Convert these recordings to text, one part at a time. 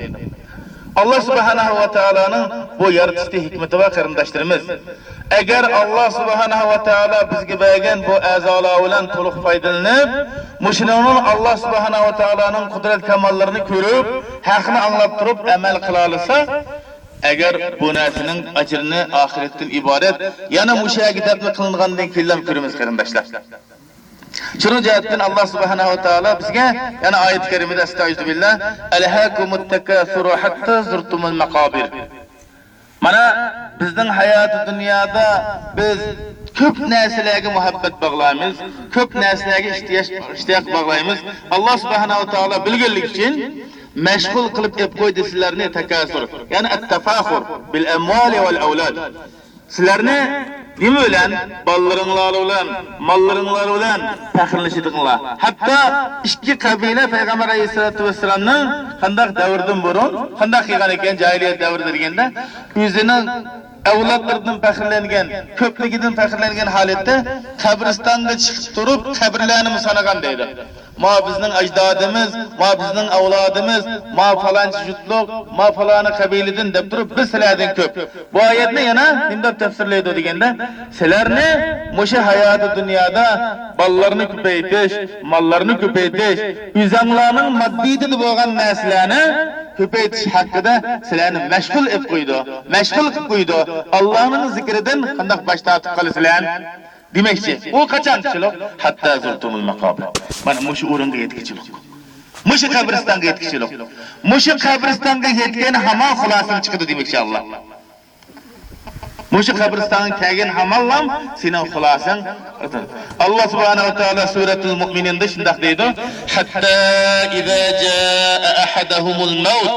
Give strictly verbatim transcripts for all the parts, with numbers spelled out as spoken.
ئاللا سۇبھانەھۇ ۋە تائالانىڭ بۇ يارىتىشتىكى ھېكمىتى بار، قېرىنداشلىرىمىز. ئەگەر ئاللا سۇبھانەھۇ ۋە تائالا بىزگە بەرگەن بۇ ئەزالار بىلەن تولۇق پايدىلىنىپ، مۇشۇنىڭدىن ئاللا سۇبھانەھۇ ۋە تائالانىڭ قۇدرەت كاماللىرىنى كۆرۈپ، ھەقنى ئاڭلاپ تۇرۇپ ئەمەل قىلالىساق، ئەگەر بۇ نەرسىنىڭ ئەجرىنى ئاخىرەتتىن ئىبارەت يەنە مۇشۇ يەرگە دەپنە قىلىنغاندىن كېيىنلا كۆرىمىز، قېرىنداشلار. شۇنىڭ جەھەتتىن ئاللا سۇبھانەھۇ ۋە تائالا بىزگە يەنە ئايەت كەرىمىدە، ئەستەئىزۇ بىللا، «ئەلھاكۇمۇت تاكاسۇرۇ ھەتتا زۇرتۇمۇل ماقابىر.» مانا، بىزنىڭ ھاياتى دۇنيادا بىز كۆپ نەرسىلەرگە مۇھەببەت باغلايمىز، كۆپ نەرسىلەرگە ئىشتىياق، ئىشتىياق باغلايمىز. ئاللا سۇبھانەھۇ ۋە تائالا بىلگەنلىكى ئۈچۈن مەشغۇل قىلىپ ئېلىپ قويدى سىلەرنى تاكاسۇر، يەنى ئەتتەفاخۇر بىل ئەمۋالى ۋەل ئەۋلاد. سىلەرنى نېمە بىلەن؟ بالىلىرىڭلار بىلەن، ماللىرىڭلار بىلەن پەخىرلىشىدىغىنلار. ھەتتا ئىككى قەبىلە پەيغەمبەر ئەلەيھىسسالاتۇ ۋەسسالامنىڭ قانداق دەۋردىن بۇرۇن، قانداق قىلغان ئىكەن جاھىلىيەت دەۋرىدە دېگەندە، ئۆزىنىڭ ئەۋلادلىرىدىن پەخىرلەنگەن، كۆپلۈكىدىن پەخىرلەنگەن ھالەتتە قەبرىستانغا چىقىپ تۇرۇپ، قەبرىلەرنىمۇ سانىغان دەيدۇ. ما بىزنىڭ ئەجدادىمىز، ما بىزنىڭ ئەۋلادىمىز، ما پالانچى جۇتلۇق، ما پالانى قەبىلىدىن دەپ تۇرۇپ، بىز سىلەردىن كۆپ. بۇ ئايەتنى يەنە نېمە دەپ تەپسىرلەيدۇ دېگەندە، سىلەرنى مۇشۇ ھاياتى دۇنيادا بالىلارنى كۆپەيتىش، ماللارنى كۆپەيتىش، ئۆزەڭلارنىڭ ماددىيىتىدا بولغان نەرسىلەرنى كۆپەيتىش ھەققىدە سىلەرنى مەشغۇل ئېلىپ قويىدۇ، مەشغۇل قىلىپ قويىدۇ. ئاللانىڭ زىكرىدىن قانداق باش تارتىپ قالىسىلەر؟ دېمەكچى، ئۇ قاچانقىچىلىق؟ ھەتتا زۇرتۇمۇل ماقابىر. مانا مۇشۇ ئورۇنغا يەتكۈچىلىك. مۇشۇ قەبرىستانغا يەتكۈچىلىك. مۇشۇ قەبرىستانغا يەتكەن ھامان خۇلاسىڭ چىقىدۇ دېمەكچى ئاللا. مۇشۇ قەبرىستانغا كەلگەن ھامانلام سېنىڭ خۇلاسەڭ. ئاللا سۇبھانەھۇ ۋە تائالا سۈرەتۇل مۇئمىنىندا شۇنداق دەيدۇ، «حتى إذا جاء أحدهم الموت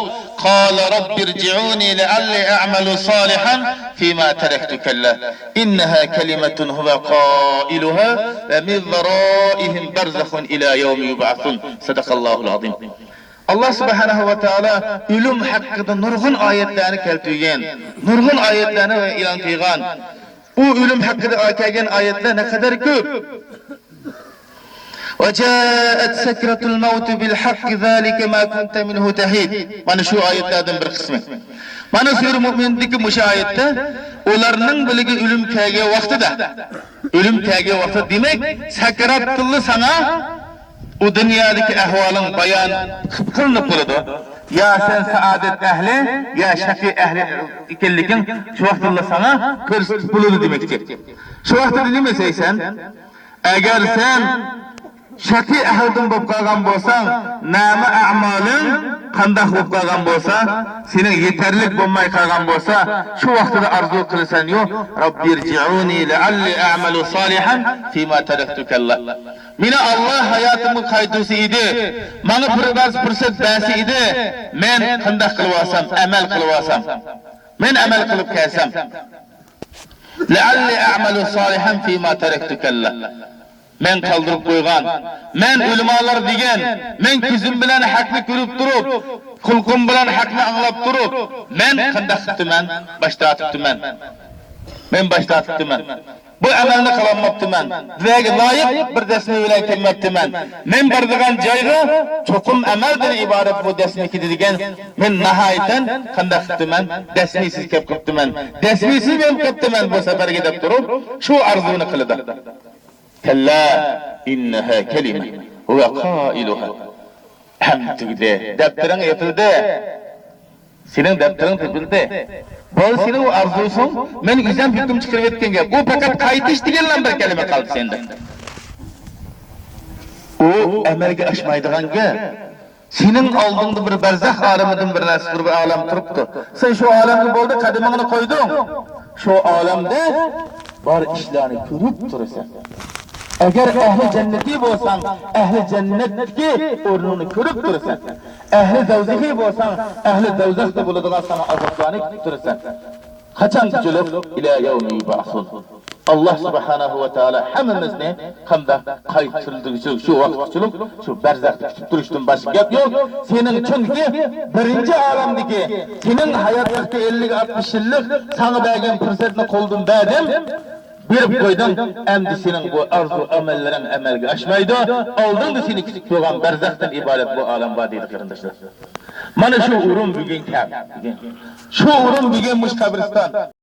قال رب ارجعون لعلي أعمل صالحا فيما تركت كلا إنها كلمة هو قائلها ومن ورائهم برزخ إلى يوم يبعثون.» صدق الله العظيم. ئاللا سۇبھانەھۇ ۋە تائالا ئۆلۈم ھەققىدە نۇرغۇن ئايەتلەرنى كەلتۈرگەن، نۇرغۇن ئايەتلەرنى ئېلان قىلغان. ئۇ ئۆلۈم ھەققىدە كەلگەن ئايەتلەر نەقەدەر كۆپ. «وجاءت سكرة الموت بالحق ذلك ما كنت منه تحيد.» مانا شۇ ئايەتلەردىن بىر قىسمى. مانا سۈرە مۇئمىندىكى مۇشۇ ئايەتتە ئۇلارنىڭ بىلىگە ئۆلۈم كەلگەن ۋاقتىدا، ئۆلۈم كەلگەن ۋاقتىدا، دېمەك، سەكراتتىنلا ساڭا ئۇ دۇنيادىكى ئەھۋالىڭ بايان قىلىنىپ بولىدۇ. يا سەن سائادەت ئەھلى، يا شەقىي ئەھلى ئىكەنلىكىڭ شۇ ۋاقتىدىلا ساڭا كۆرسىتىپ بولىدۇ دېمەكچى. شۇ ۋاقتىدا نېمە دەيسەن؟ ئەگەر سەن شەقىي ئەھلىدىن بولۇپ قالغان بولساڭ، نامە ئەمالىڭ قانداق بولۇپ قالغان بولسا، سېنىڭ يېتەرلىك بولماي قالغان بولسا، شۇ ۋاقتىدا ئارزۇ قىلىسەن-يۇ، رەببىرجىئۇنى لەئەللى ئەئمەلۇ سالىھەن فىما تەرەكتۇ كەللا. مېنى ئاللا ھاياتىمغا قايتۇرسا ئىدى، ماڭا بىر پۇرسەت بەرسە ئىدى، مەن قانداق قىلىۋالسام، ئەمەل قىلىۋالسام، مەن ئەمەل قىلىپ كەلسەم. لەئەللى ئەئمەلۇ سالىھەن فىما تەرەكتۇ كەللا. مەن قالدۇرۇپ قويغان، مەن ئۆلىمالار دېگەن، مەن كۆزۈم بىلەن ھەقنى كۆرۈپ تۇرۇپ، قۇلىقىم بىلەن ھەقنى ئاڭلاپ تۇرۇپ، مەن قانداق قىپتىمەن؟ باش تارتىپتىمەن. مەن باش تارتىپتىمەن. بۇ ئەمەلنى قىلالماپتىمەن. بىزگە لايىق بىر دەسمى بىلەن كەلمەپتىمەن. مەن بارىدىغان جايغا چوقۇم ئەمەلدىن ئىبارەت بۇ دەسمى كېتىدىكەن. مەن ناھايىتەن قانداق قىپتىمەن؟ دەسمىسىز كەپ قىپتىمەن. دەسمىسىز مېڭىپ قىپتىمەن بۇ سەپەرگە دەپ تۇرۇپ، شۇ ئارزۇنى قىلىدۇ. كەللا ئىننەھا كەلىمە ھۇۋە قائىلۇھا. ئەمدى تۈگىدى. دەپتىرىڭ يېپىلدى. سېنىڭ دەپتىرىڭ تېپىلدى. بولدى، سېنىڭ ئۇ ئارزۇسۇڭ، مەن ئۆزۈم ھۆكۈم چىقىرىۋەتكەن گەپ. ئۇ پەقەت قايتىش دېگەنلا بىر كەلىمە قالدى سەندە. ئۇ ئەمەلگە ئاشمايدىغان گەپ. سېنىڭ ئالدىڭدا بىر بەرزەخ ئالىمىدىن بىر نەرسە، بىر ئالەم تۇرۇپتۇ. سەن شۇ ئالەمگە بولدى، قەدىمىڭنى قويدۇڭ. شۇ ئالەمدە بار ئىشلارنى كۆرۈپ تۇرىسەن. ئەگەر ئەھلى جەننىتى بولساڭ، ئەھلى جەننەتتىكى ئورنۇڭنى كۆرۈپ تۇرىسەن. ئەھلى دوزىخى بولساڭ، ئەھلى دوزاختا بولىدىغان ساڭا ئازابلارنى كۈتۈپ تۇرىسەن. قاچانغىچىلىك؟ ئىلە يەۋمى يۇبئەسۇن. ئاللا سۇبھانەھۇ ۋە تائالا ھەممىمىزنى قانداق قايتۇرۇلدۇرغۇچىلىك، شۇ ۋاقىتقىچىلىك شۇ بەرزەختە كۈتۈپ تۇرۇشتىن باشقا گەپ يوق. سېنىڭ چۈنكى بىرىنچى ئالەمدىكى سېنىڭ ھاياتلىقتا ئەللىك ئاتمىش يىللىق ساڭا بەرگەن پۇرسەتنى قولدىن بەردىم، بېرىپ قويدۇڭ. ئەمدى سېنىڭ بۇ ئارزۇ ئەمەللىرىڭ ئەمەلگە ئاشمايدۇ. ئالدىڭدا سېنى كۈتۈپ تۇرغان بەرزەختىن ئىبارەت بۇ ئالەم بار، دېدى قېرىنداشلار. مانا شۇ ئورۇن بۈگۈن كەل. شۇ ئورۇن بۈگۈن مۇشۇ قەبرىستان.